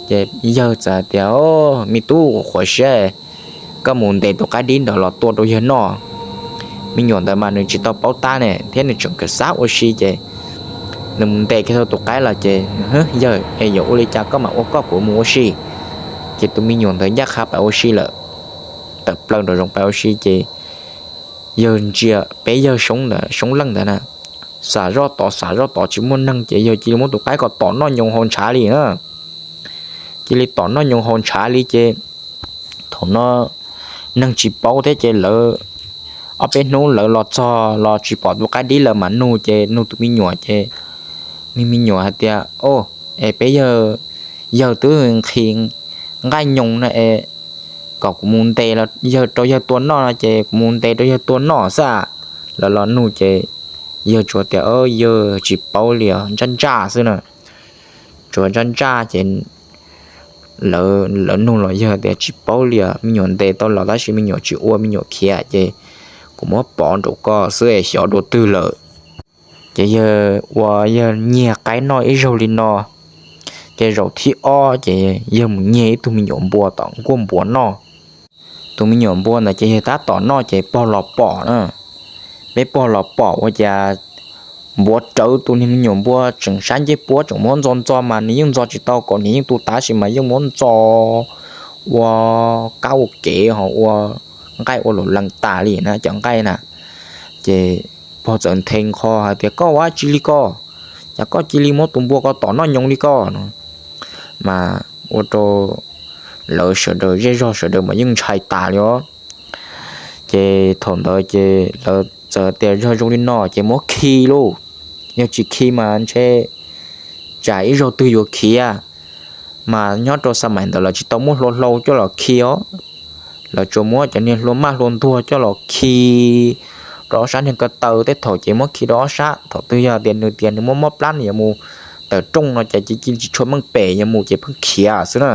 Ces yawg txawm hais tias, me tub, qhuav siab, koj mus ntes tus qaib dib ntawd los tua rau yawg noj. me nyuam ntawd mas nws tsis tau paub tab ne thiab nws tseem kawm xav ua si ces nws mus ntes kiag tau tus qaib los ces, Yawg es yuav ua li cas koj mam ua koj, kuv mus ua si. Ces tus me nyuam ntawd ncaj qha pais ua si lawm, tawm plaws nram zoov pais ua si ces yawg ntsia peb yawg Soob ntawd, Soob Leej ntawd na, xav zoj tod xav zoj tod tsis muaj neeg ces yawg cia li muab tus qaib ko tom noj nyoos haus ntshav li na. Cia li tom noj nyoos haus ntshav li ces thaum no neeg tsis paub thiab ces lawv ob peb hnub lawv los txog los tsis pom tus qaib dib lawv mam nug ces nug tus me nyuam ces me me nyuam hais tias, Au, es peb yawg, yawg twb nqhis nqaij nyoos na es kom kuv mus ntes los yawg rau yawg tua noj no ces kuv mus ntes rau yawg tua noj xwb. Lawv los nug ces yawg tsuas tias, Yawg tsis paub li os, ntsaj ntsaj xwb na. Tsuas ntsaj ntsaj ces lawv nug los yawg tias, Tsis paub li os, me nyuam ntes tau los tab sis me nyuam tsis ua, me nyuam khiav ces kuv muab pov nraum ko xwb es xyov dua twg lawm. Ces yawg ua yawg nyiag qaib noj ib zaug li no, ces zaum thib ob ces yawg mus nyiag ib tug me nyuam npua tom nkuaj npua noj. Tus me nyuam npua ntawd ces yawg tab tom noj ces pog los pom na. Peb pog los pom ua cas npuav rawv tus niag me nyuam npua tseem sab ncej puab tseem muab ntxo ntxo mas nws yeej ntxo tsis tau kom nws yeej tu tav sis mas yeej muab ntxo ua kab ua kev ho ua nqaij ua luam lees tas li na cov nqaij na. Ces pog txawm nthe nqho hais tias, Koj ua dab tsi li koj? Cas koj cia li muab tus npua ko tom noj nyoos li koj no? Mas ua rau lawv sawv daws zej zog sawv daws mas yeej ntshai tas li os. Ces thaum ntawd ces lawv txawm tias, Yog zoo li no ces muab khi lauj, yog tsis khi mas ntshe tsam ib zaug twg yuav khiav. Mas nyob rau xa mais ntawd lawv tsis tau muab hlua hlau coj los khi os, lawv tsuas muab cov niag hlua maj hlua ntuag coj los khi rau ob sab niag ko taw tej thaum ces muab khi rau ob sab. Thaum twg yog tias nws tias nws muaj mob plab nws yuav mus tawm rooj no ces cia li tsis tshua meej pem, yuav mus ces pheej khiav xwb na.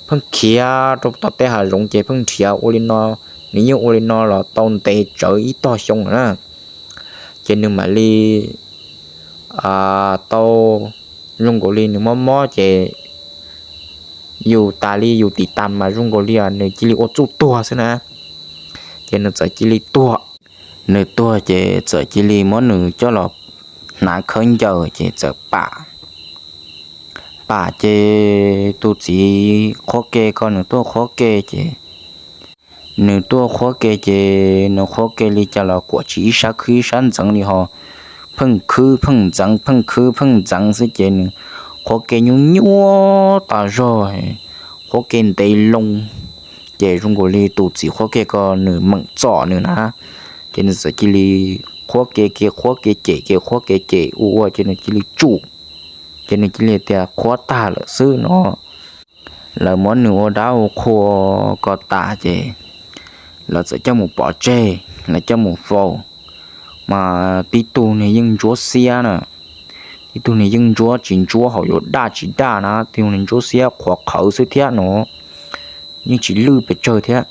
Pheej khiav rau tom tej hav zoov ces pheej nrhiav ua li no, nws yeej ua li no los tau ntev tsawv ib tog xyoo lawm na. Ces nws mam li tau zoo nkaus li nws mob mob ces yus tas li yus tim tas mas zoo nkaus li nws cia li ua txuj tuag xwb na. Ces nws txawm cia li tuag. Nws tuag ces txawm cia li muab nws coj los hnav khawb ncaws ces txawm pam. Pam ces tus txiv qhuab ke ko nws tuaj qhuab ke ces nws tuaj qhuab ke ces nws qhuab ke li cas los kuam tsis ib sab khwb ib sab ntxeev li ho pheej khwb pheej ntxeev pheej khwb pheej ntxeev xwb ces nws qhuab ke nyuaj nyuaj tas zog, qhuab ke ntev loo. Ces zoo nkaus li tus txiv qhuab ke ko nws meem txom nws na. Ces nws txawm cia li qhuab ke ke qhuab ke cem ke qhuab ke cem ua ua ces nws cia li tsum. Ces nws cia li tias qhuab tag lawm xwb no. Lawv muab nws ua dab ua qhua ko tas ces lawv txawm coj mus pov tseg, lawv coj mus faus. Mas tib tug nws yeej ntsuab xiab na, tib tug nws yeej ntsuab tsis ntsuab hauv yuav daj tsis daj na, tib tug nws ntsuab xiab qhuav qhawv xwb thiab no, yeej tsis lwj pes tsawg thiab.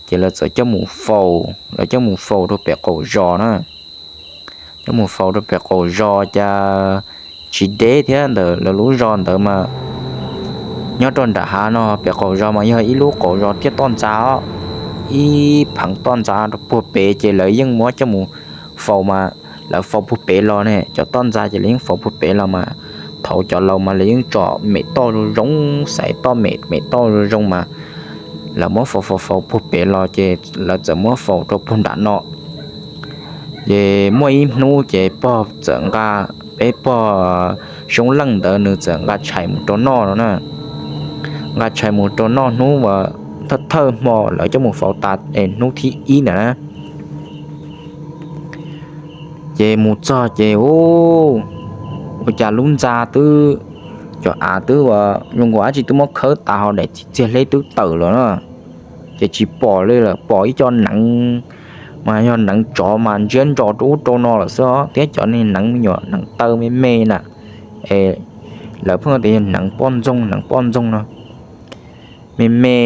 Ces lawv txawm coj mus faus, lawv coj mus faus rau pem qaum zos na. Coj mus faus rau pem qaum zos cas tsis deb thiab, ntawm lawv lub zos ntawd mas nyob rau nram hav no pem qaum zos mas yog ib lub qaum zos tiaj toj ntxas os, ib pheev toj ntxas rau puag pem ces lawv yeej muab coj mus faus mas lawv faus puag pem los ne, cov toj ntxas ces lawv yeej faus puag pem los mas thaum cov laus mas lawv yeej tsom mem toj zoo zoo, xaiv toj mem mem toj zoo zoo mas lawv muab faus faus faus puag pem los ces lawv txawm muab faus rau puag nram no. Ces muaj ib hnub ces pog txawm nqa, peb pog Soob Leej ntawd nws txawm nqa tshais mus rau noj no na. Nqa tshais mus rau noj hnub uas thawj thawj hmo lawv coj mus faus tas es hnub thib ib ntawd na. Ces mus txog ces u, ua cas lub ntxa twb, cov av twb ua zoo nkaus dab tsi twb muab khawb tas ho daim txiag hleb twb tawm lawm na. Ces tsis pom li lawm, pom ib co neev, mas yog neev tsov mas ntsiab ntsos rau ub rau no lawm xwb os, thiab cov neev me nyuam neev taw me me na, es lawv pheej tias yog neev poj ntxoog neev poj ntxoog no, me me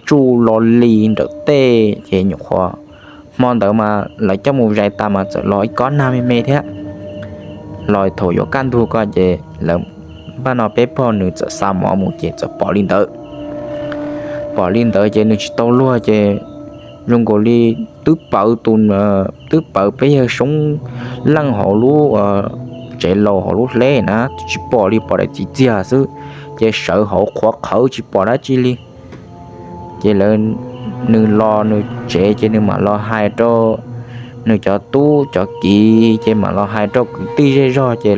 tsuj lo li nrawm tej ces nyuam qhuav hmo ntawd mas lawv coj mus zais tas mas txawm los ib kob nag me me thiab. Los thaum yuav kaj ntug ko ces lawv, npaj no peb pog nws txawm xa mov mus ces txawm pom li ntawd. Pom li ntawd ces nws tsis tau luag ces zoo nkaus li twb pawv tus, twb pawv peb yawg Soob Leej hauv lub tsev laus hauv lub hleb na, tsis pom li, pom daim txiv txiag xwb. Ces sawv hauv qhuav qhawv tsis pom dab tsi li. Ces lawv, nws los nws tsev ces nws mam los hais rau nws cov tub cov kiv, ces mam los hais rau kwv tij zej zog. Ces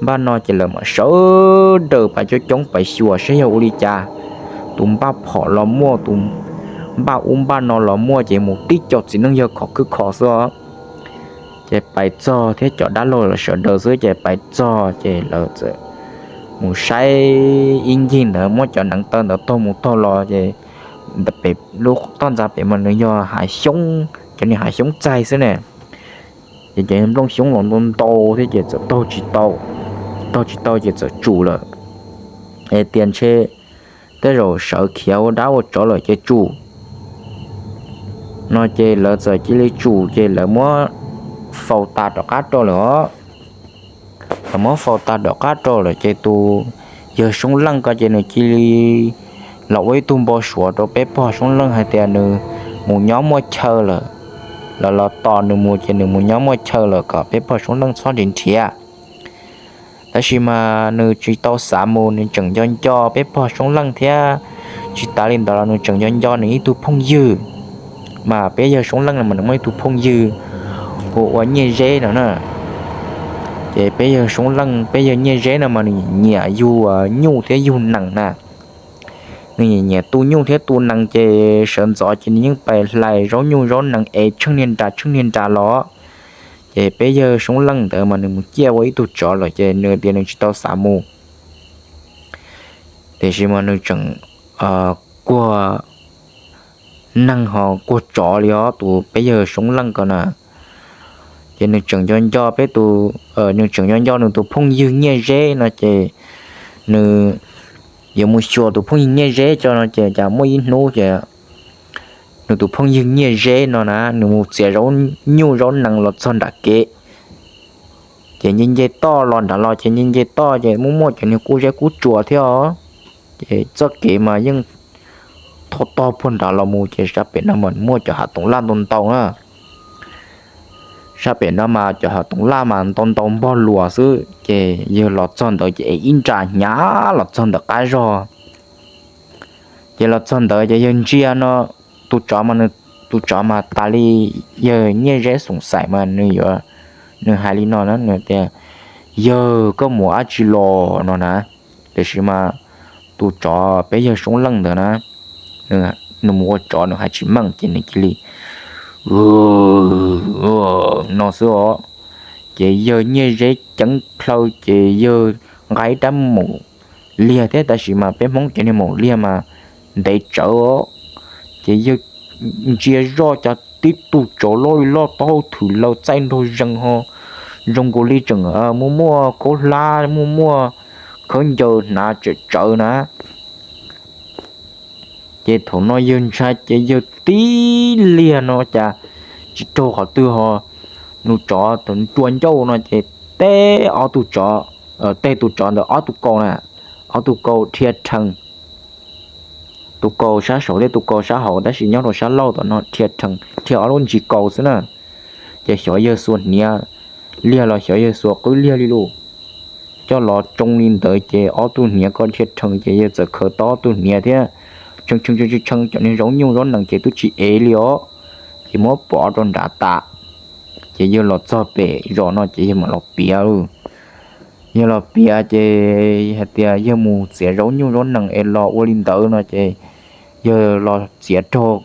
npaj no ces lawv mam sawv daws pais coob coob pais xyuas saib yog ua li cas. Tus npaj phom los muaj, tus npaj ub npaj no los muaj, ces mus tib co txiv neej yawg khov khwb kho xwb os. Ces pais txog thiab cov dab laug los sawv daws xwb, ces pais txog ces lawv txawm mus saib ib ncig ntawd, muab cov neev taw ntawd taug mus taug los ces pem lub toj ntxas pem mas nws yog hav xyoob, cov niag hav xyoob txaig xwb ne. Ces cov nplooj xyoob los ntau ntau thiab ces txawm taug tsis tau, taug tsis tau ces txawm tsum lawm. Es tias ntshe tej zaum sawv khiav ua dab ua tsov lawm ces tsum no ces lawv txawm cia li tsum, ces lawv muab faus tas rov qab rau lawm os. Lawv muab faus tas rov qab rau lawm ces tus yawg Soob Leej ko ces nws cia li los ua ib tug npau suav rau peb pog Soob Leej hais tias nws mus nyob muaj chaw lawm, lawv los tos nws mus ces nws mus nyob muaj chaw lawm kom peb pog Soob Leej txhob nrhiav nrhiav. Tab sis mas nws tsis tau xav mus, nws tseem nco nco peb pog Soob Leej thiab. Tsis tas li ntawd los nws tseem nco nco nws ib tug phooj ywg, mas peb yawg Soob Leej no mas nws muaj ib tug phooj ywg hu ua Nyiaj Zeb no na. Ces peb yawg Soob Leej, peb yawg Nyiaj Zeb no mas nws nyiam yug nyuj thiab yug nees na. Nws nyiam nyiam tu nyuj thiab tu nees, ces sawv ntxov ces nws yeej pais hlais zaub nyuj zaub nees es tsheej niag nras tsheej niag nras los. Ces peb yawg Soob Leej ntawd mas nws mus ciaj ua ib tug tsov lawm ces nws tias nws tsis tau xav mus. Tiam sis mas nws tseem kuag neeg ho kuag tsov li os, tus peb yawg Soob Leej ko na. Ces nws tseem nco nco peb tus, nws tseem nco nco nws tus phooj ywg Nyiaj Zeb no ces nws yuav mus xyuas tus phooj ywg Nyiaj Zeb tso no ces cas muaj ib hnub ces nws tus phooj ywg Nyiaj Zeb no na, nws mus txiav zaub nyuj zaub nees los txog nram kev. Ces nce nce toj los nrad los ces nce nce toj ces muaj muaj cov niag qub zeb qub tsuas thiab os. Ces txoj kev mas yeej thauj tog puag nrad los mus ces sab pem no mas muaj cov hav toov laj ntau ntau na. Sab pem no mas cov hav toov laj mas ntau ntau npog luas xwb, ces yawg los txog ntawd ces es ib nra hnyav los txog ntawm qab zog. Ces los txog ntawd ces yawg ntsia no, tus tsov mas, tus tsov mas tas li, yawg Nyiaj Zeb xoom xaim mas nws yuav, nws hais li no na, nws tias, Yawg, koj mus ua dab tsi los no na? Tiam sis mas tus tsov peb yawg Soob Leej ntawd na, nws mus ua tsov nws hais tsis meej ces nws cia li no xwb os. Ces yawg Nyiaj Zeb ceev plhaw ces yawg nqa ib rab maum liag thiab, tab sis mas peb Hmoob cov niag maum liag mas ntev tsawv os. Ces yawg ntsia zoj cas tib tug tsov loj li loj taub hau thwm laws txaij nraug zees ho zoo nkaus li tseem muaj muaj khaub hlab muaj muaj khaub ncaws hnav tsawm tsawv na. Ces thaum no yawg ntshai ces yawg tib liag no cas tsis raug qhov twg ho, nws tsov rua ncauj no ces teb ob tug tsov, tej tus tsov ntawd ob tug kaus na, ob tug kaus dhia rhees, tus kaus sab saud thiab tus kaus sab hauv, tab sis nyob rau sab laug tom no dhia rhees, dhia ob lub ntsis kaus xwb na. Ces xyov yawg xuas hniav liag los xyov yawg xuas qwb liag li lauj, coj los tsoo li ntawd ces ob tug hniav ko dhia rhees ces yawg txawm khaws tau ob tug hniav thiab tshee tshee tshee cov niag zaub nyuj zaub nees ces twb tsis ev li os. Ces muab pov rau nrad tas, ces yawg los txog pem zos no ces yawg mam los piav lauj. Yawg los piav ces hais tias yawg mus txiav zaub nyuj zaub nees es los ua li ntawd no ces yawg los txiav raug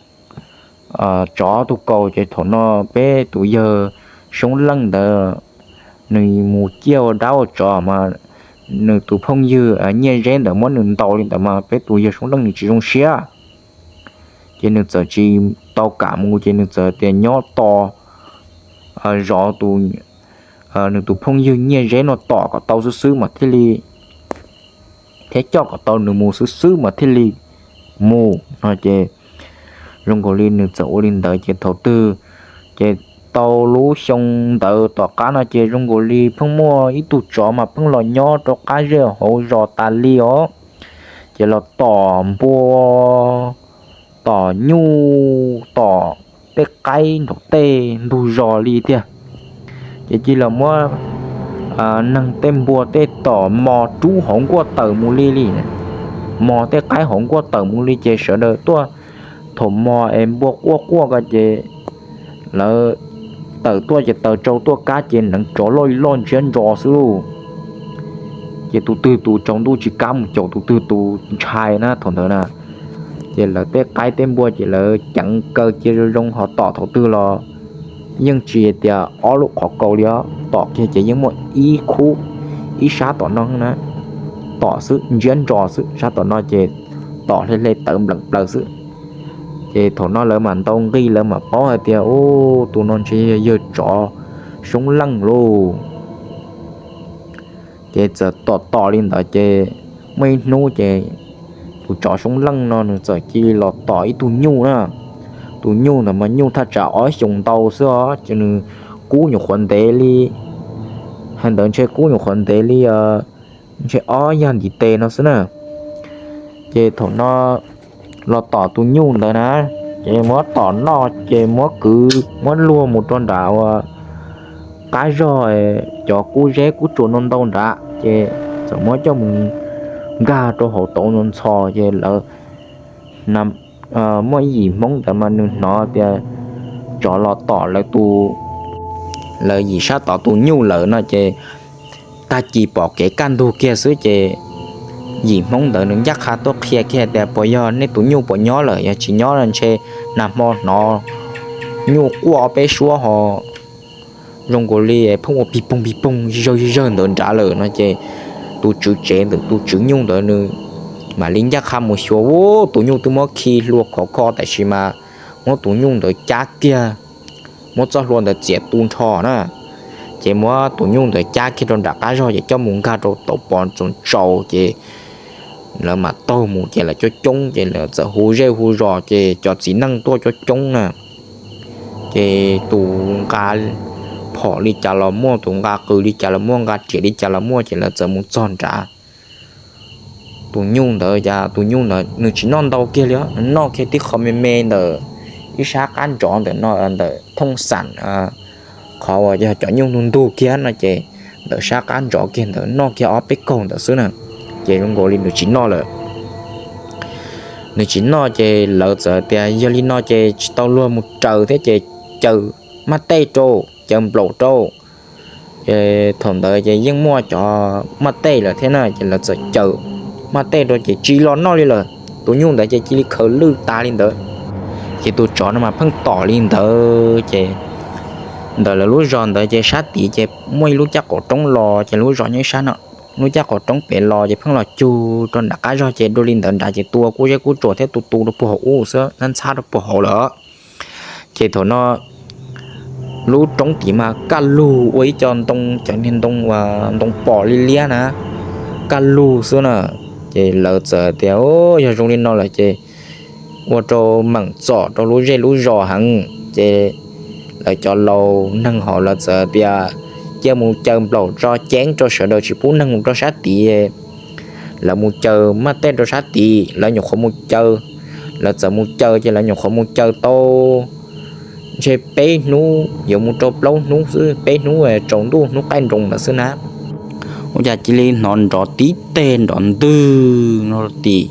tsov ob tug kaus ces thaum no peb tus yawg Soob Leej ntawd nws mus ciaj ua dab ua tsov mas nws tus phooj ywg Nyiaj Zeb ntawd muab nws ntaus li ntawd mas peb tus yawg Soob Leej nws tsis zoo siab. Ces nws txawm tsis tau kam mus ces nws txawm tias nyob tos zov tus, nws tus phooj ywg Nyiaj Zeb no tom kom tau xwb xwb mas thiaj li, thiab coj kom tau nws mus xwb xwb mas thiaj li mus no ces zoo nkaus li nws txawm ua li ntawd ces thaum twg ces tau lub xyoo ntawd tom qab no ces zoo nkaus li pheej muaj ib tug tsov mas pheej los nyob rau qab zej hauv zos tas li os. Ces los tom npua tom nyuj tom tej qaib nraum tej ntug zos li tiag. Ces cia li muab neeg tej npua tej tom mos rub hauv nkuaj tawm mus li li, mos tej qaib hauv nkuaj tawm mus li ces sawv daws tuaj. Thaum mos es npua quaj quaj ko ces lawv tawm tuaj ces taws tsau tuaj kab ces neev tsov loj li loj ntsiab ntsos xwb lauj. Ces tus twg tus tsaus ntuj tsis kam mus caum tus twg tus ntshai na thaum ntawd na. Ces lawv tej qaib tej npua ces lawv ceev kaw cia zoo zoo ho tom thaum twg los yeej tsis tias ob lub qhov kaus li os, tom kiag ces yeej muaj ib khub ib sab tom no na, tom xwb ntsiab ntsos xwb, sab tom no ces tom hle hle tawv nplees plaws xwb. Ces thaum no lawv mam ntaus nqi lawv mam paub hais tias, u, tus no ntshe yog yawg tsov Soob Leej lauj. Ces txawm tom tom li ntawd ces muaj ib hnub ces tus tsov Soob Leej no nws txawm cia li los tom ib tug nyuj na. Tus nyuj ntawd mas nyuj thaj tsam ob xyoos ntau xwb os, ces nws kub nyuam qhuav ntev li, hais ntawd ntshe kub nyuam qhuav ntev li ntshe ob yag ntiv tes no xwb na. Ces thaum no los tom tus nyuj ntawd na, ces muab tom noj ces muab kwv muab luag mus rau nram ua qab zog, cov kub zeb kub tsuas ntau ntau nrad ces txawm muab coj mus nkag rau hauv tauv ntxhos ntxhos ces lawv muaj ib yim Hmoob ntawd mas nws hnov tias tsov los tom lawv tus, lawv yim sab tod tus nyuj lawm no ces tag kis pom kev kaj ntug kiag xwb ces yim Hmoob ntawd nws ncaj qha tuaj qhia kiag tias puas yog nej tus nyuj puas nyob lawm, yog tsis nyob ntshe nag hmo hnov nyuj quaj peb suab ho zoo nkaus li pheej ua pig poog pig poog zawg zawg ntawd nrad lawm no ces tus tswv tsev ntawm tus tswv nyuj ntawd nws mam li ncaj qha mus xyuas, u, tus nyuj twb muab khi hlua khov kho tab sis mas muab tus nyuj ntawd cab kiag, muab txoj hlua ntawd txiav tu nrho na, ces muab tus nyuj ntawd cab kiag rau nram qab zog ces coj mus nkag rau tauv pov txoos tsaus ces lawv mam taug mus ces lawv coob coob ces lawv txawm hu zej hu zos ces cov txiv neej tuaj coob coob na. Ces tus nqa phom li cas los muaj, tus nqa qws li cas los muaj, nqa riam li cas los muaj ces lawv txawm mus txog nrad. Tus nyuj ntawd cas tus nyuj ntawd nws tsis noj ntau kiag li, nws noj kiag tib qho me me ntawm ib sab qab ntsov ntawm no ntawm thooj xam, qhov uas yog cov nyuj ntug ntug kiag no ces ntawm sab qab ntsov kiag ntawd noj kiag ob peb kaug ntawd xwb na, ces zoo nkaus li nws tsis noj lawm. Nws tsis noj ces lawv txawm tias yog li no ces tsis tau luag mus raws thiab ces caws maj tej rau, caws nplaum rau. Ces thaum ntawd ces yeej muaj cov maj tej lawm thiab na ces lawv txawm caws maj tej rau ces tsis los noj li lawm, tus nyuj ntawd ces cia li khaws lwj tas li ntawd. Ces tus tsov no mas pheej tom li ntawd ces ntawm lawv lub zos ntawd ces sab tid ces muaj ib lub caj qaum roob los ces lub zos nyob ib sab no, lub caj qaum roob pem los ces pheej los cug rau nram qab zog ces dua li ntawd nrad ces tua kub zeb kub tsuas thiab tu tu rau puag hauv ub xwb, ntxhab ntxhab rau puag hauv lawm. Ces thaum no lub roob tid mas kaj lug ua ib co ntoo, cov niag ntoo, ntoo pom li liab na, kaj lug xwb na. Ces lawv txawm tias yog zoo li no lawm ces ua rau meem txom rau lub zej lub zos heev ces lawv cov laus neeg hauv lawv txawm tias cia mus caws nplaum tso ceeb rau sawv daws tsis pub neeg mus rau sab tid, lawv mus caws maj tej rau sab tid, lawv nyuam qhuav mus caws, lawv txawm mus caws ces lawv nyuam qhuav mus caws tau ntshe peb hnub yuav mus rau plaub hnub xwb, peb hnub tsaus ntuj hnub qaij nroos ntawd xwb na. Ua cas cia li hnov nrov tib teg nrov ntwg no tim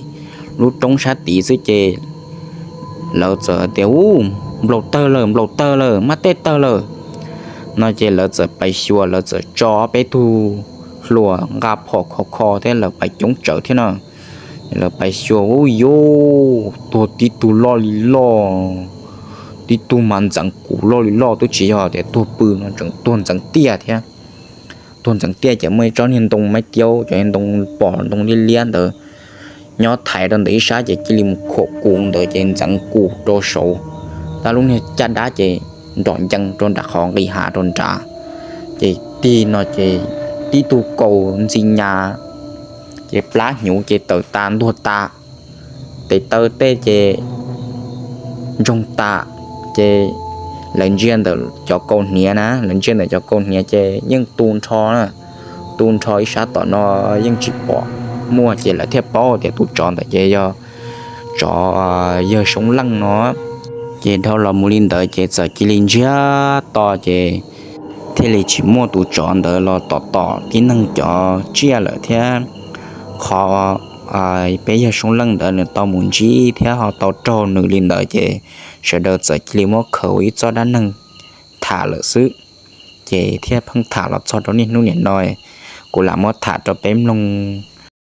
lub roob sab tid xwb ces lawv txawm tias u, nplaum tawg lawm, nplaum tawg lawm, maj tej tawg lawm no ces lawv txawm pais xyuas, lawv txawm tso peb tug hluas nqa phom khov kho thiab lawv pais coob tsawv thiab na. Lawv pais xyuas u, yuj, tuag tib tug loj li loj, tib tug mas ntxeev kus loj li loj, twb tsis yog tias tuag pw no, tseem tuag ntxeev tiaj thiab. Tuag ntxeev tiaj ces muaj ib tsob niag ntoo maib tiaub, cov niag ntoo pom ntoo liab liab ntawd nyob thaiv rau ntawm ib sab ces cia li mus khuam kus ntawd ces ntxeev kus rau saud, tab lub niag caj dab ces nrom ncees rau nram qhov nqis hav rau nrad. Ces tig no ces tib tug kaus ntxi nyas ces plab hnyuv ces tawm tas ntuag tas, tes taw tej ces ntsoog tas. Ces lawv ntsia ntawm cov kaus hniav na, lawv ntsia ntawm cov kaus hniav ces yeej tu nrho na, tu nrho ib sab tom no yeej tsis pom muaj, ces lawv thiaj paub tias tus tsov ntawd ces yog tsov yawg Soob Leej no. Ces dhau los mus li ntawd ces txawm cia li ntsiag to ces thiaj li tsis muaj tus tsov ntawd los tom tom tib neeg cov tsiaj lawm thiab. Qhov peb yawg Soob Leej ntawd nws tau mus ntsib thiab ho tau raug nws li ntawd ces sawv daws txawm cia li muab khaws ua ib txoj dab neeg tham lawm xwb. Ces thiaj pheej tham los txog rau niaj hnub niam no, kuv lam muab tham rau peb mloog